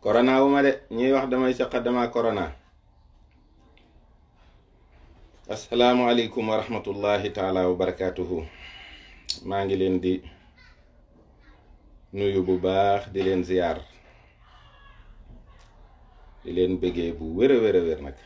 corona wu ma de ñuy wax damay saqat dama corona. asalaamualeykum wa rahmatullahi taala wa barakatuhu. maa ngi leen di nuyu bu baax di leen ziyaar di leen bëggee bu wér a wér nag.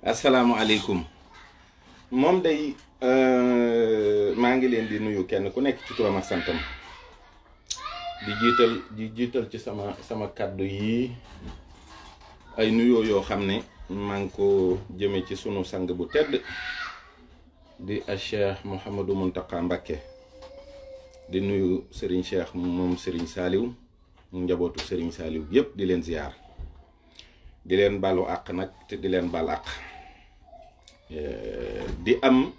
asalaamualeykum moom day maa ngi leen di nuyu kenn ku nekk ci turam ak santam di jiital ci sama kàddu yi ay nuyoo yoo xam ne maa ngi ko jëme ci sunu sang bu tedd di a Cheikh Mouhamadou Mountakha Mbacké di nuyu Serigne Cheikh moom Serigne Saliou mu njabootu Serigne Saliou yépp di leen ziyaar di leen balu àq nag te di leen bal àq di am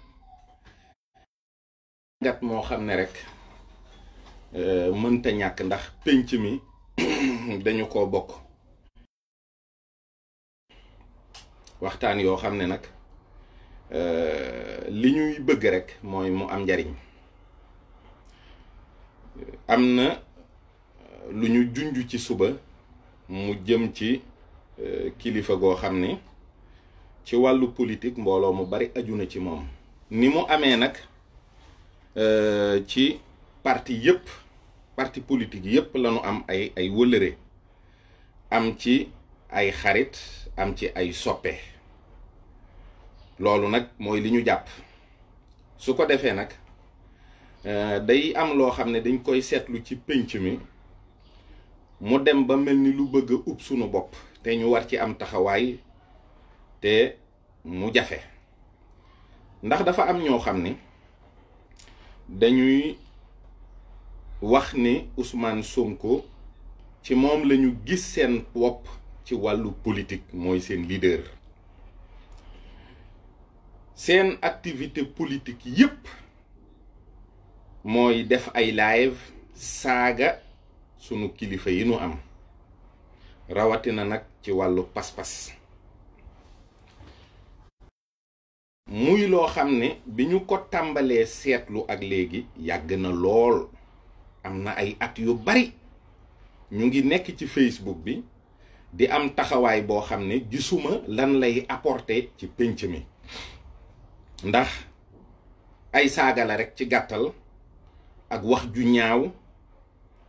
ngat moo xam ne rek mënta ñàkk ndax pénc mi dañu ko bokk waxtaan yoo xam ne nag li ñuy bëgg rek mooy mu am njariñ. am na lu ñu junj ci suba mu jëm ci kilifa goo xam ne ci wàllu politique mbooloo mu bari aju na ci moom ni mu amee nag ci parti politique yépp lañu am ay wëllëre am ci ay xarit am ci ay soppe loolu nag mooy li ñu jàpp su ko defee nag day am loo xam ne dañ koy seetlu ci pénc mi mu dem ba mel ni lu bëgg a ub sunu bopp te ñu war ci am taxawaay te mu jafe ndax dafa am ñoo xam ne dañuy wax ni Ousmane Sonko ci moom lañu gis seen bopp ci wàllu politique mooy seen leader. seen activité politique yépp mooy def ay live saaga sunu kilifa yi nu am rawatina nag ci wàllu pas-pas muy loo xam ne bi ñu ko tàmbalee seetlu ak léegi yàgg na lool am na ay at yu bari ñu ngi nekk ci Facebook bi di am taxawaay boo xam ne gisuma lan lay apporter ci pénc mi ndax ay saaga la rekk ci gàttal ak wax ju ñaaw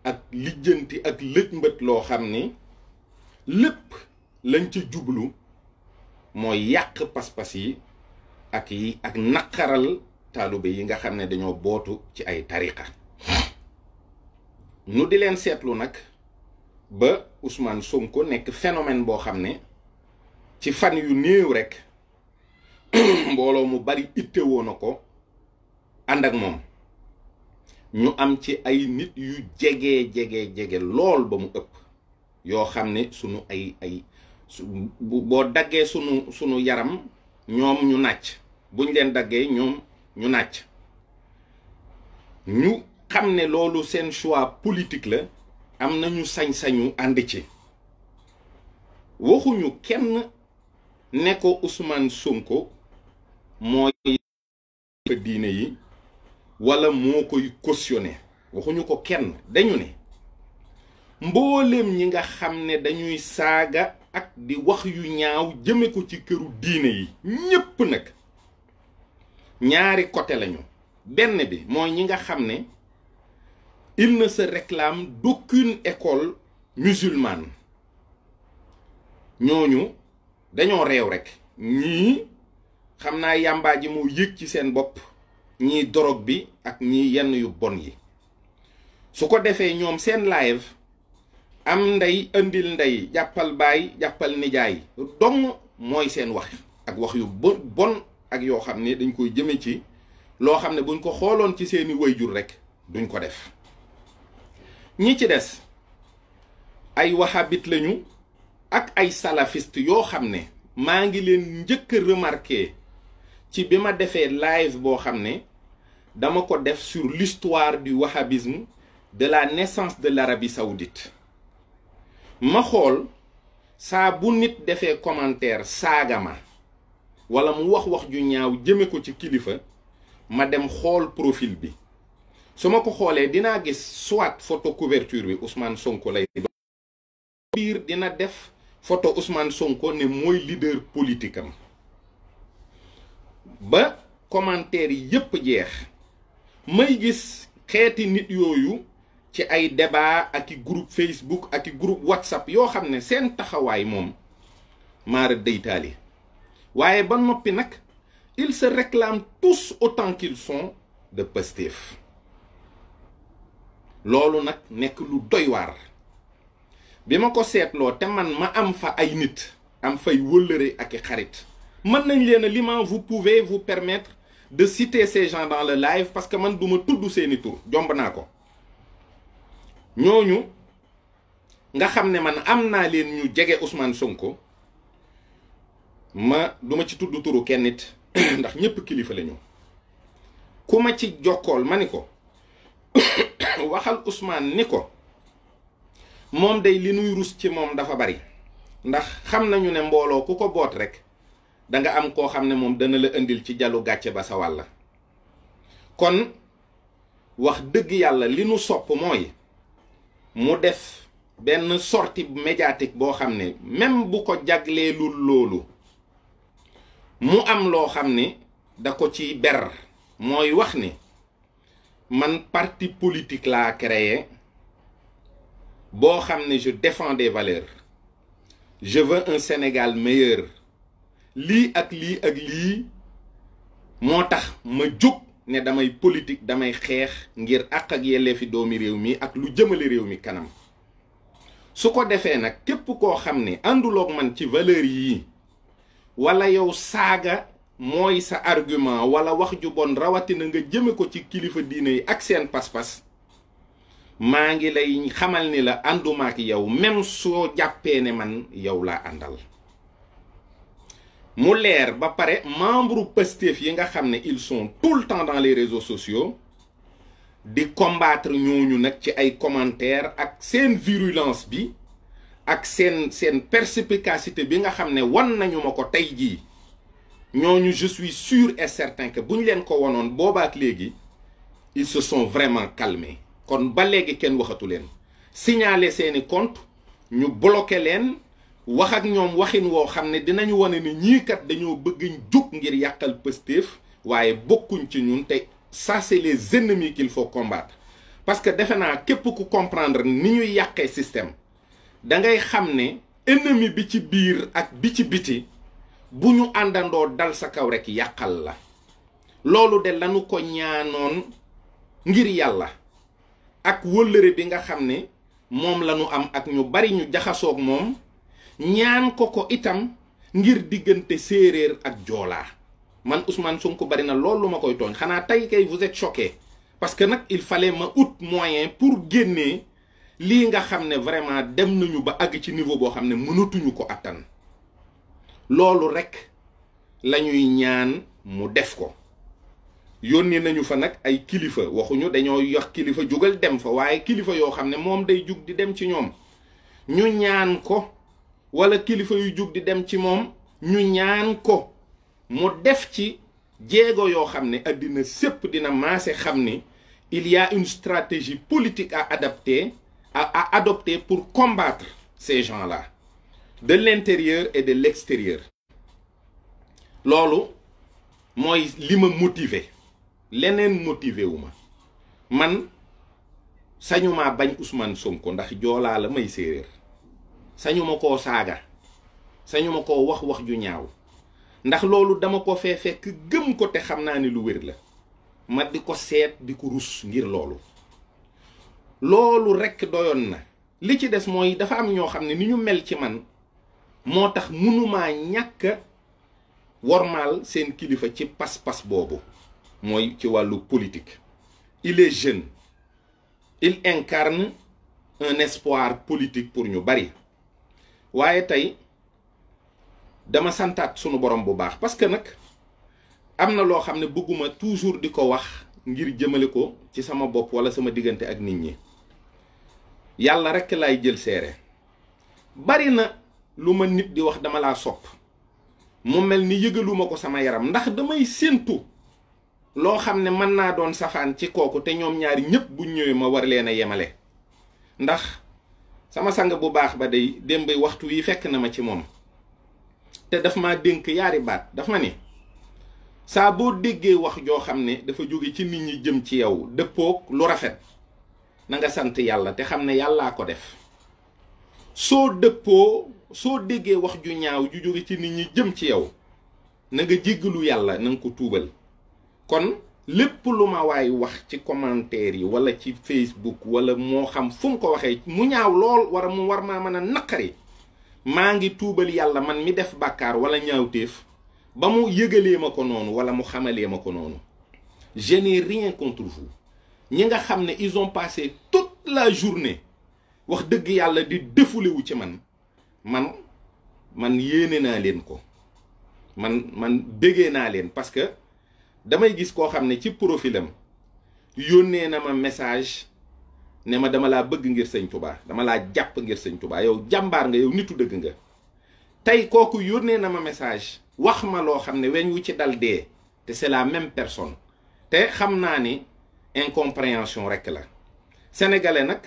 ak lijjanti ak lëj-mbët loo xam ni lépp lañ ca jublu mooy yàq pas-pas yi ak naqaral taalibe yi nga xam ne dañoo bootu ci ay tariqa nu di leen seetlu nag ba Ousmane Sonko nekk phénomène boo xam ne ci fan yu néew rekk mbooloo mu bari ittewoo na ko ànd ak moom ñu am ci ay nit yu jege lool ba mu ëpp yoo xam ne sunu boo daggee sunu yaram ñoom ñu nàcc buñ leen daggee ñoom ñu nàcc ñu xam ne loolu seen choix politique la am nañu sañ-sañu ànd ci waxuñu kenn ne ko Ousmane Sonko mooy diine yi wala moo koy cautionné waxuñu ko kenn dañu ne mbooleem ñi nga xam ne dañuy saaga ak di wax yu ñaaw jëme ko ci këru diine yi ñépp nag ñaari côté lañu benn bi mooy ñi nga xam ne il ne se réclame d'aucune école musulmane ñooñu dañoo réew rekk ñii xam naa yàmbaa ji moo yëg ci seen bopp ñii dorog bi ak ñii yenn yu bon yi su ko defee ñoom seen live am ndey indil ndey jàppal baay jàppal nijaay dong mooy seen wax ak wax yu bon ak yoo xam ne dañ koy jëme ci loo xam ne buñ ko xooloon ci seeni wayjur rekk duñ ko def ñi ci des ay wahhabite lañu ak ay salafiste yoo xam ne maa ngi leen njëkk a remarqué ci bi ma defee live boo xam ne dama ko def sur l'histoire du wahhabisme de la naissance de l'Arabie saoudite ma xool saa bu nit defee commentaire saaga ma wala mu wax ju ñaaw jëme ko ci kilifa ma dem xool profil bi su ma ko xoolee dinaa gis soit photo couverture bi Ousmane Sonko lay biir dina def photo Ousmane Sonko ne mooy leader politique am ba commentaire yi yépp jeex may gis xeeti nit yooyu ci ay débat ak i groupe Facebook ak i groupe WhatsApp yoo xam ne seen taxawaay moom maara deytaali waaye ba noppi nag ils se réclament tous autant qu'ils sont de Pastef loolu nag nekk lu doy waar bi ma ko seetloo te man ma am fa ay nit am fay wëllëre ak i xarit mën nañ leen a liman vous pouvez vous permettre de citer ces gens dans le live parce que man duma tudd seeni tur jomb naa ko ñooñu nga xam ne man am naa leen ñu jege Ousmane Sonko ma duma ci tudd turu kenn nit ndax ñépp kilifa lañu ku ma ci jokkool ma ni ko waxal Ousmane ni ko moom day li nuy rus ci moom dafa bari ndax xam nañu ne mbooloo ku ko boot rek danga am koo xam ne moom dana la indil ci jalu gàcce ba sa wàlla kon wax dëgg yàlla li nu sopp mooy mu def benn sortie médiatique boo xam ne même bu ko jagleelul loolu mu am loo xam ne da ko ci ber mooy wax ni man parti politique laa créé boo xam ne je défends des valeurs je veux un Sénégal meilleur lii ak lii moo tax ma jóg ne damay politique damay xeex ngir àq ak yelleefi doomi réew mi ak lu jëmale réew mi kanam su ko defee nag képp koo xam ne ànduloog man ci valeurs yii wala yow saaga mooy sa argument wala wax ju bon rawatina nga jëme ko ci kilifa diine yi ak seen pas-pas maa ngi lay xamal ni la ànduma ak yow même soo jàppee ne man yow laa àndal mu leer ba pare membre Pastef yi nga xam ne ils sont tout le temps dans les réseaux sociaux di combattre ñooñu nag ci ay commentaires ak seen virulence bi ak seen perspicacité bi nga xam ne wan nañu ma ko tey jii ñooñu je suis sûr et certain que bu ñu leen ko wanoon boobaak léegi ils se sont vraiment calmés kon ba léegi kenn waxatu leen signaler seeni compte ñu bloqué leen wax ak ñoom waxin woo xam ne dinañu wane ni ñii kat dañoo bëgg jug ngir yàqal Pastef waaye bokkuñ ci ñun te ça c'est les ennemis qu'il faut combattre parce que defe naa képp ku comprendre ni ñuy yàqee système da ngay xam ne ennemi bi ci biir ak bi ci biti bu ñu àndandoo dal sa kaw rek yàqal la loolu de lañu ko ñaanoon ngir yàlla ak wëllëre bi nga xam ne moom lañu am ak ñu bari ñu jaxasoog moom ñaan ko itam ngir diggante séeréer ak joolaa man Ousmane Sonko bari na loolu ma koy tooñ xanaa tey kay vous êtes choqué parce que nag il fallait ma ut moyen pour génnee lii nga xam ne vraiment dem nañu ba àgg ci niveau boo xam ne mënatuñu ko attan loolu rekk lañuy ñaan mu def ko yónni nañu fa nag ay kilifa waxuñu dañoo yox kilifa jugal dem fa waaye kilifa yoo xam ne moom day jug di dem ci ñoom ñu ñaan ko wala kilifa yu jug di dem ci moom ñu ñaan ko mu def ci jéego yoo xam ne àddina sépp dina maase xam ni il y a une stratégie politique à adopter pour combattre ces gens-là de l'intérieur et de l'extérieur loolu mooy li ma motiver leneen motiver wu ma man sañuma bañ Ousmane Sonko ndax joolaa la may séeréer sañuma koo saaga sañuma koo wax ju ñaaw ndax loolu dama ko fee fekk gëm ko te xam naa ni lu wér la ma di ko seet di ko rus ngir loolu rekk doyoon na li ci des mooy dafa am ñoo xam ne ni ñu mel ci man moo tax mënumaa ñàkk wormaal seen kilifa ci pas-pas boobu mooy ci wàllu politique il est jeune il incarne un espoir politique pour ñu bari. waaye tey dama santaat sunu borom bu baax parce que nag am na loo xam ne bëgguma toujours di ko wax ngir jëmale ko ci sama bopp wala sama diggante ak nit ñi. yàlla rekk laay jël seere. bari na lu ma nit di wax dama laa sopp mu mel ni yëgaluma ko sama yaram ndax damay séentu loo xam ne mën naa doon safaan ci kooku te ñoom ñaari ñépp buñ ñëwee ma war leen a yemale. ndax sama sang bu baax ba day démb waxtu wi fekk na ma ci moom te daf ma dénk yaari baat. daf ma ni saa boo déggee wax joo xam ne dafa jóge ci nit ñi jëm ci yow dëppook lu rafet na nga sant yàlla te xam ne yàllaa ko def. soo déggee wax ju ñaaw ju jóge ci nit ñi jëm ci yow na nga jéggalu yàlla na nga ko tuubal. kon lépp lu ma waay wax ci commentaire yi wala ci Facebook wala moo xam fu mu ko waxee mu ñaaw lool mu war maa mën a naqari maa ngi tuubal yàlla man mi def bàkkaar wala ñaawteef ba mu yëgalee ma ko noonu wala mu xamalee ma ko noonu. je n'ai rien contre vous. ñi nga xam ne ils ont passé toute la journée wax dëgg yàlla di defulewu ci man yéene naa leen ko. man bégee naa leen parce que damay gis koo xam ne ci profilam yónnee na ma message ne ma dama laa bëgg ngir sëñ Touba dama laa jàpp ngir sëñ Touba yow jàmbaar nga yow nitu dëgg nga. tey kooku yónnee na ma message wax ma loo xam ne weñ wu ci dal dee te c'est la même personne te xam naa ni incompréhension rekk la. sénégalais nag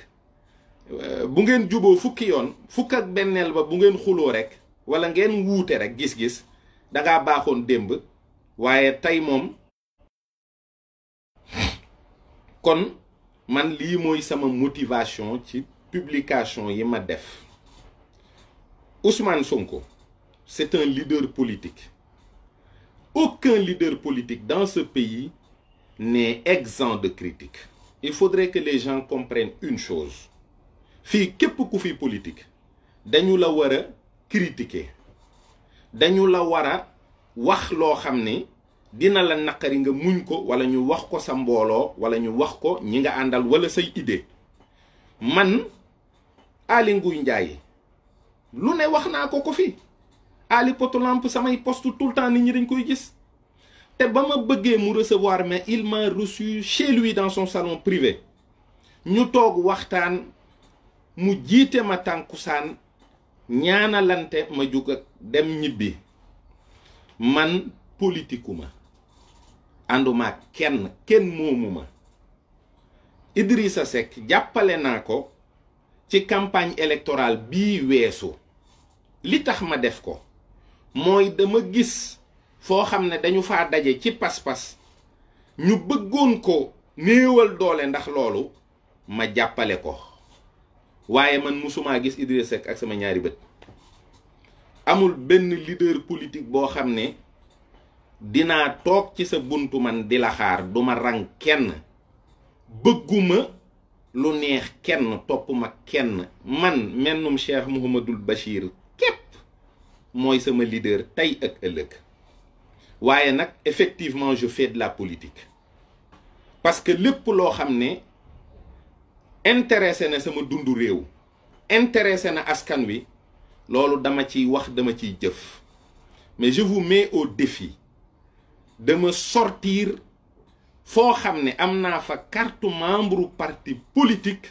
bu ngeen juboo fukki yoon fukk ak benneel ba bu ngeen xuloo rek wala ngeen wuute rek gis-gis dangaa baaxoon démb waaye tey moom. kon man lii mooy sama motivation ci publication yi ma def. Ousmane Sonko c'est un leader politique. Aucun leader politique dans ce pays n'est exempt de critique. Il faudrait que les gens comprennent une chose. fii képp ku fi politique dañu la war a critiquer dañu la war a wax loo xam ne dina la naqari nga muñ ko wala ñu wax ko sa mbooloo wala ñu wax ko ñi nga àndal wala say idée. man Aly Ngouille Ndiaye lu ne wax naa ko fi Ali Potolamp samay poste tout le temps nit ñi dañ koy gis te ba ma bëggee mu recevoir mais il m'a reçu chez lui dans son salon privé ñu toog waxtaan mu jiite ma tànkusaan ñaanalante ma jug ak dem ñibbi. man politikuma ànduma kenn moomuma. Idrissa Seck jàppale naa ko ci campagne électorale bii weesu. li tax ma def ko mooy dama gis foo xam ne dañu faa daje ci pas-pas ñu bëggoon ko néewal doole ndax loolu ma jàppale ko. waaye man musumaa gis Idrissa Seck ak sama ñaari bët. amul benn leader politique boo xam ne dinaa toog ci sa buntu man di la xaar duma rang kenn bëgguma lu neex kenn topp ma kenn. man mennum Cheikh Mouhamadoul Bachir képp mooy sama leader tey ak ëllëg. waaye nag effectivement je fais de la politique parce que lépp loo xam ne intéressé na sama dundu réew intéressé na askan wi loolu dama ciy wax dama ciy jëf. mais je vous mets au défi de me sortir foo xam ne am naa fa carte membre parti politique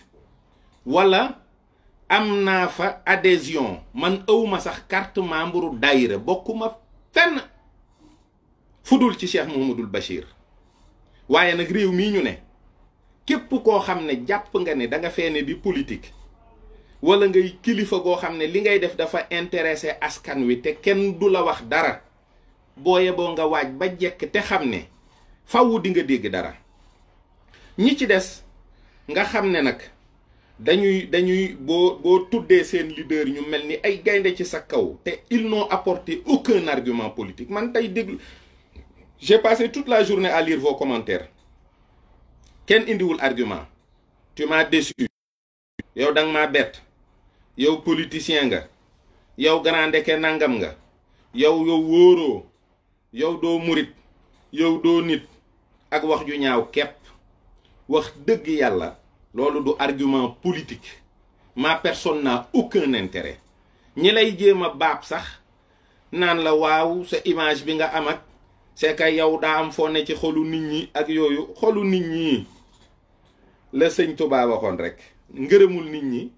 wala am naa fa adhésion. man awma sax carte membre daayira bokkuma fenn fudul ci Cheikh Mouhamadoul Bachir. waaye nag réew mii ñu ne képp koo xam ne jàpp nga ne da nga fee ne di politique wala ngay kilifa goo xam ne li ngay def dafa intéressé askan wi te kenn du la wax dara boo yeboo nga waaj ba jekk te xam ne faww di nga dégg dara. ñi ci des nga xam ne nag dañuy boo tuddee seen leader ñu mel ni ay gaynde ci sa kaw te ils n'ont apporté aucun argument politique. man tey déglu j'ai passé toute la journée à lire vos commentaires kenn indiwul argument. tu m'as déçu. yow danga maa bett. yow politicien nga. yow grand ndeke nangam nga. yow wóoroo. yow doo murit. yow doo nit. ak wax ju ñaaw kepp. wax dëgg yàlla loolu du argument politique. ma personne n'a aucun intérêt. ñi lay jéem a baab sax naan la waaw sa image bi nga am ak c'est que yow daa am foo ne ci xolu nit ñi ak yooyu. xolu nit ñi la sëñ Tuubaa waxoon rek ngërëmul nit ñi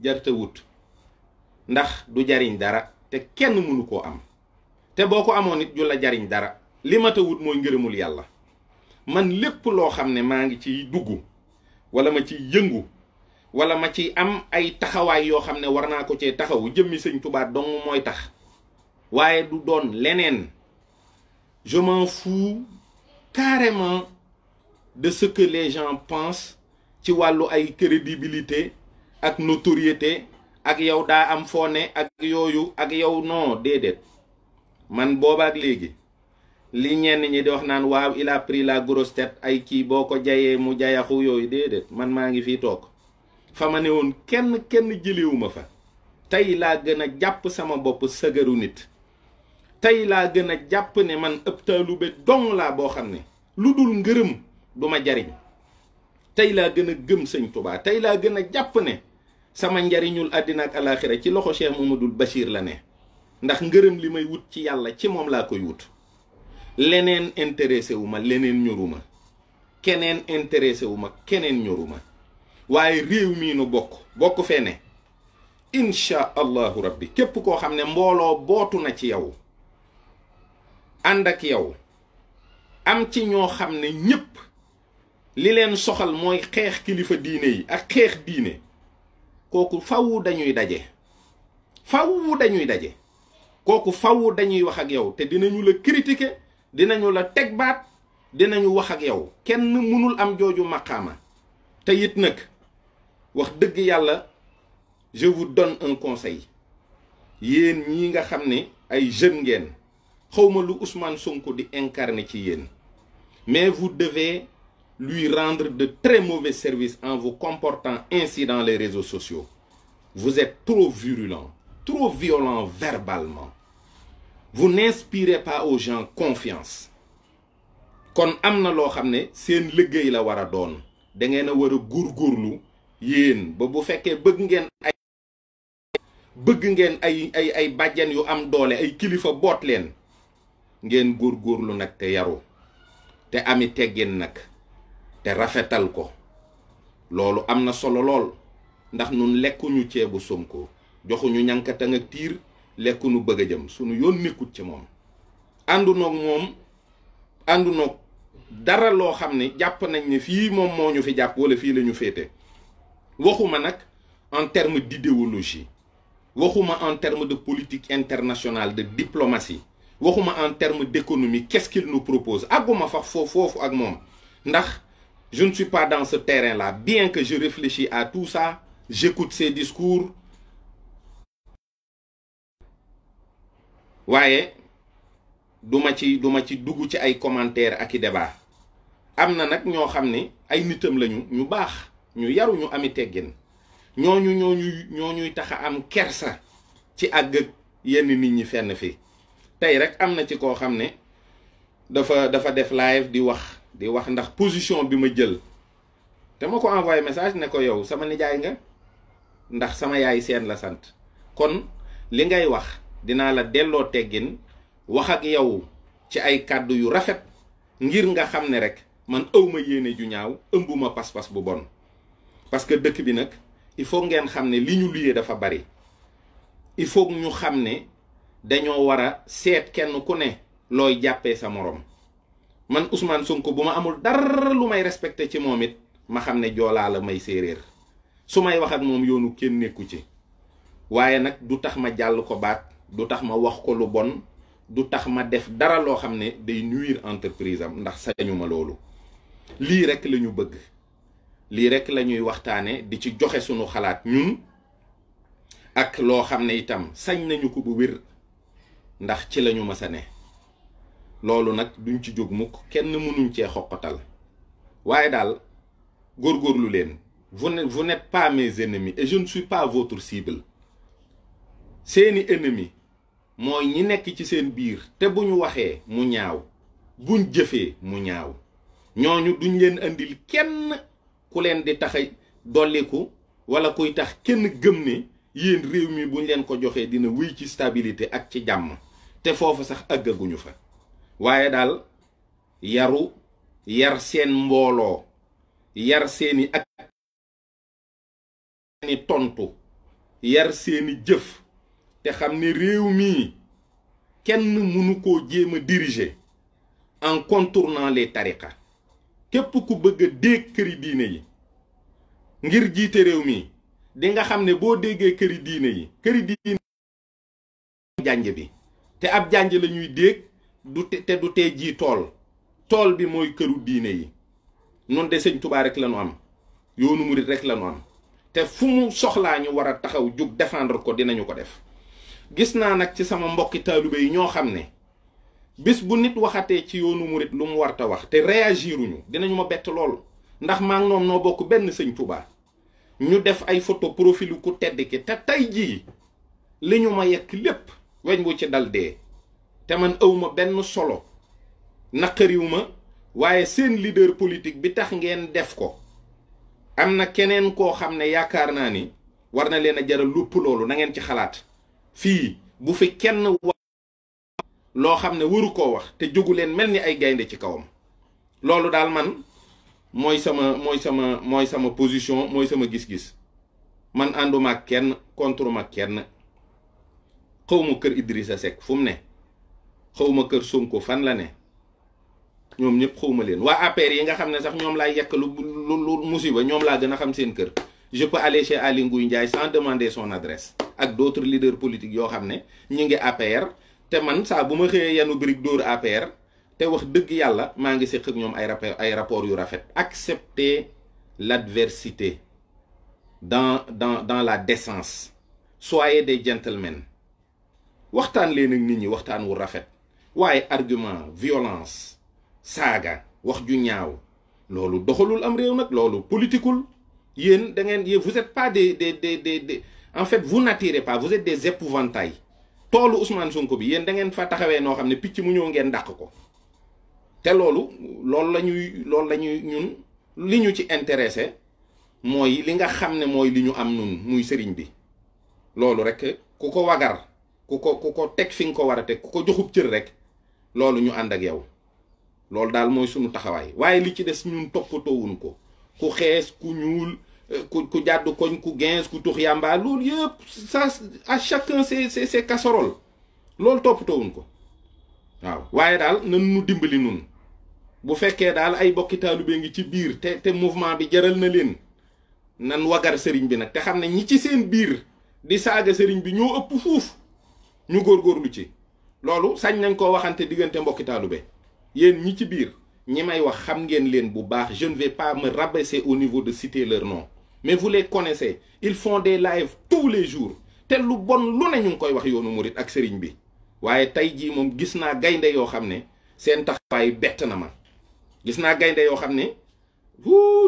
jarta wut ndax du jariñ dara te kenn mënu koo am te boo ko amoon nit ju la jariñ dara li ma ta wut mooy ngërëmul yàlla. man lépp loo xam ne maa ngi ciy dugg wala ma ciy yëngu wala ma ciy am ay taxawaay yoo xam ne war naa ko cee taxawu jëmmi sëñ Tuubaa dong mooy tax waaye du doon leneen. Je m'en fous carrément de ce que les gens pensent ci wàllu ay crédibilité ak notoriété ak yow daa am foo ne ak yooyu ak yow non déedéet man boobaak léegi li ñenn ñi di wax naan waaw il a pris la grosse tête ay kii boo ko jayee mu jayaxu yooyu déedéet man maa ngi fii toog fa ma ne woon kenn jëlewuma fa tey laa gën a jàpp sama bopp sëgëru nit tey laa gën a jàpp ne man ëpp taalube dong laa boo xam ne lu dul ngërëm du ma jariñ tey laa gën a gëm sëñ Tuubaa tey laa gën a jàpp ne sama njariñul àddina ak alaaxira ci loxo Cheikh Mamadou Bachir la ne ndax ngërëm li may wut ci yàlla ci moom laa koy wut. leneen intéressé wu ma leneen ñoruma keneen intéressé wu ma keneen ñoruma waaye réew mii nu bokk fee ne incha allahu rabbi képp koo xam ne mbooloo bootu na ci yow ànd ak yow am ci ñoo xam ne ñépp li leen soxal mooy xeex kilifa diine yi ak xeex diine kooku fawu dañuy daje kooku fawu dañuy wax ak yow te dinañu la critiquer dinañu la teg baat dinañu wax ak yow kenn mënul am jooju maqaama te it nag wax dëgg yàlla je vous donne un conseil yéen ñii nga xam ne ay jeunes ngeen xawma lu Ousmane Sonko di incarner ci yéen mais vous devez lui rendre de très mauvais services en vous comportant ainsi dans les réseaux sociaux. Vous êtes trop virulent, trop violent verbalement. Vous n'inspirez pas aux gens confiance. kon am na loo xam ne seen liggéey la war a doon da ngeen a war a góorgóorlu yéen ba bu fekkee bëgg ngeen ay bàjjen yu am doole ay kilifa boot leen ngeen góorgóorlu nag te yaru te ami teggin nag te rafetal ko loolu am na solo lool ndax nun lekkuñu ceebu Sonko joxuñu ñankatang ak tiir lekkuñu bëgg a jëm sunu yoon nekkut ci moom àndunoog dara loo xam ne jàpp nañ ne fii moom moo ñu fi jàpp wala fii la ñu féete waxuma nag en terme d'idéologie waxuma en terme de politique internationale de diplomatie waxuma en terme d'économie qu'est-ce qu'il nous propose àgguma fa foofu ak moom ndax je ne suis pas dans ce terrain-là bien que je réfléchis à tout ça j'écoute ses discours waaye duma ci dugg ci ay commentaires ak i débat am na nag ñoo xam ne ay nitam lañu ñu baax ñu yaru ñu ami teggin ñooñuy tax a am kersa ci àgg ak yenn nit ñi fenn fi tey rek am na ci koo xam ne dafa def live di wax ndax position bi ma jël te ma ko envoyé message ne ko yow sama nijaay nga ndax sama yaay seen la sant kon li ngay wax dinaa la delloo teggin wax ak yow ci ay kàddu yu rafet ngir nga xam ne rek man awma yéene ju ñaaw ëmbuma pas-pas bu bon parce que dëkk bi nag il faut ngeen xam ne li ñu luyee dafa bari il faut ñu xam ne dañoo war a seet kenn ku ne looy jàppee sa moroom man Ousmane Sonko bu ma amul dara lu may respecté ci moom it ma xam ne joolaa la may séeréer su may wax ak moom yoonu kenn nekku ci waaye nag du tax ma jàll ko baat du tax ma wax ko lu bon du tax ma def dara loo xam ne day nuire entreprise am ndax sañu ma loolu lii rek la ñu bëgg lii rek la ñuy waxtaane di ci joxe sunu xalaat ñun ak loo xam ne itam sañ nañu ko bu wér ndax ci lañu mës a ne loolu nag duñ ci jóg mukk kenn mënuñ cee xoqatal waaye daal góorgóorlu leen vous n'êtes pas mes ennemis et je ne suis pas votre cible seeni ennemi mooy ñi nekk ci seen biir te bu ñu waxee mu ñaaw buñ jëfee mu ñaaw ñooñu duñ leen andil kenn ku leen di taxa dolliku wala kuy tax kenn gëm ne yéen réew mi buñ leen ko joxee dina wéy ci stabilité ak ci jàmm te foofu sax àggaguñu fa. waaye daal yaru yar seen mbooloo yar seeni ak seeni tontu yar seeni jëf te xam ne réew mii kenn mënu koo jéem a diriger en contournant les tariqa. képp ku bëgg a dégg këri diine yi ngir jiite réew mi di nga xam ne boo déggee këri diine janj bi te ab janj la ñuy dégg te du tee ji tool bi mooy këru diine yi. noonu de sëñ Tuubaa rek la ñu am yoonu murit rek la ñu am te fu mu soxlaa ñu war a taxaw jug défendre ko dinañu ko def. gis naa nag ci sama mbokki taalibe yi ñoo xam ne bis bu nit waxatee ci yoonu murit lu mu warta wax te réagiruñu dinañu ma bett lool ndax maa ngi ñoom noo bokk benn sëñ Tuubaa ñu def ay photo profilu ku tedd ki te tey jii li ñu ma yekk lépp weñ bu ci dal dee te man awma benn solo naqariw ma waaye seen leader politique bi tax ngeen def ko am na keneen koo xam ne yaakaar naa ni war na leen a jaral lupp loolu na ngeen ci xalaat. fii bu fi kenn wax loo xam ne waru koo wax te jógu leen mel ni ay gaynde ci kawam. loolu daal man mooy sama position mooy sama gis-gis man ànduma ak kenn contre ma kenn. xawma kër Idrissa Seck fu mu ne xawma kër Sonko fan la ne ñoom ñëpp xawma leen waa APR yi nga xam ne sax ñoom laa yekk lu musiba ñoom laa gën a xam seen kër. je peux aller chez Aly Ngouille Ndiaye sans demander son adresse ak d'autres leaders politiques yoo xam ne ñu ngi APR te man saa bu ma xëyee yanu brique dóor APR te wax dëgg yàlla maa ngi séq ak ñoom ay rapport yu rafet. accepter l'adversité dans la décence. soyez des gentlemen. waxtaan leen ak nit ñi waxtaan wu rafet waaye argument violence saaga wax ju ñaaw loolu doxalul am réew nag loolu politikul. yéen da ngeen vous êtes pas des en fait vous n'attirez pas, vous êtes des épouvantails. toolu Ousmane Sonko bi yéen da ngeen fa taxawee noo xam ne picc mu ñëw ngeen dàq ko te loolu la ñuy ñun li ñu ci intéressé mooy li nga xam ne mooy li ñu am nun muy sëriñ bi. loolu rek ku ko wagar ku ko teg fi nga ko war a teg ku ko joxub cër rek loolu ñu ànd ak yow loolu daal mooy sunu taxawaay waaye li ci des ñun toppatoowuñ ko. ku xees ku ñuul ku jàdd koñ ku gens ku tux yàmbaa loolu yëpp ça à chacun ses casseroles loolu toppatoowuñ ko waaw. waaye daal nan nu dimbali nun bu fekkee daal ay bokki taalibe ngi ci biir te mouvement bi jaral na leen nan wagar sëriñ bi nag te xam ne ñi ci seen biir di saaga sëriñ bi ñoo ëpp fuuf ñu góorgóorlu ci loolu sañ nañ koo waxante diggante mbokki taalibe yéen ñi ci biir ñi may wax xam ngeen leen bu baax. je ne vais pas me rabaisser au niveau de citer leur nom mais vous les connaissez, ils font des lives tous les jours te lu bon lu ne ñu ngi koy wax yoonu murit ak sëriñ bi. waaye tey jii moom gis naa gaynde yoo xam ne seen taxawaay bett na ma. gis naa gaynde yoo xam ne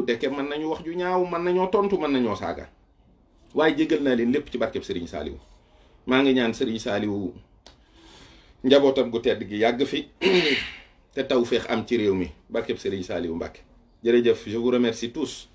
dëkk mën nañu wax ju ñaaw mën nañoo tontu mën nañoo saaga waaye jégal naa leen lépp ci barkeb Serigne Saliou. maa ngi ñaan Serigne Saliou njabootam gu tedd gi yàgg fi te taw feex am ci réew mi barkeb Serigne Saliou Mbacké. jërëjëf, je vous remercie tous.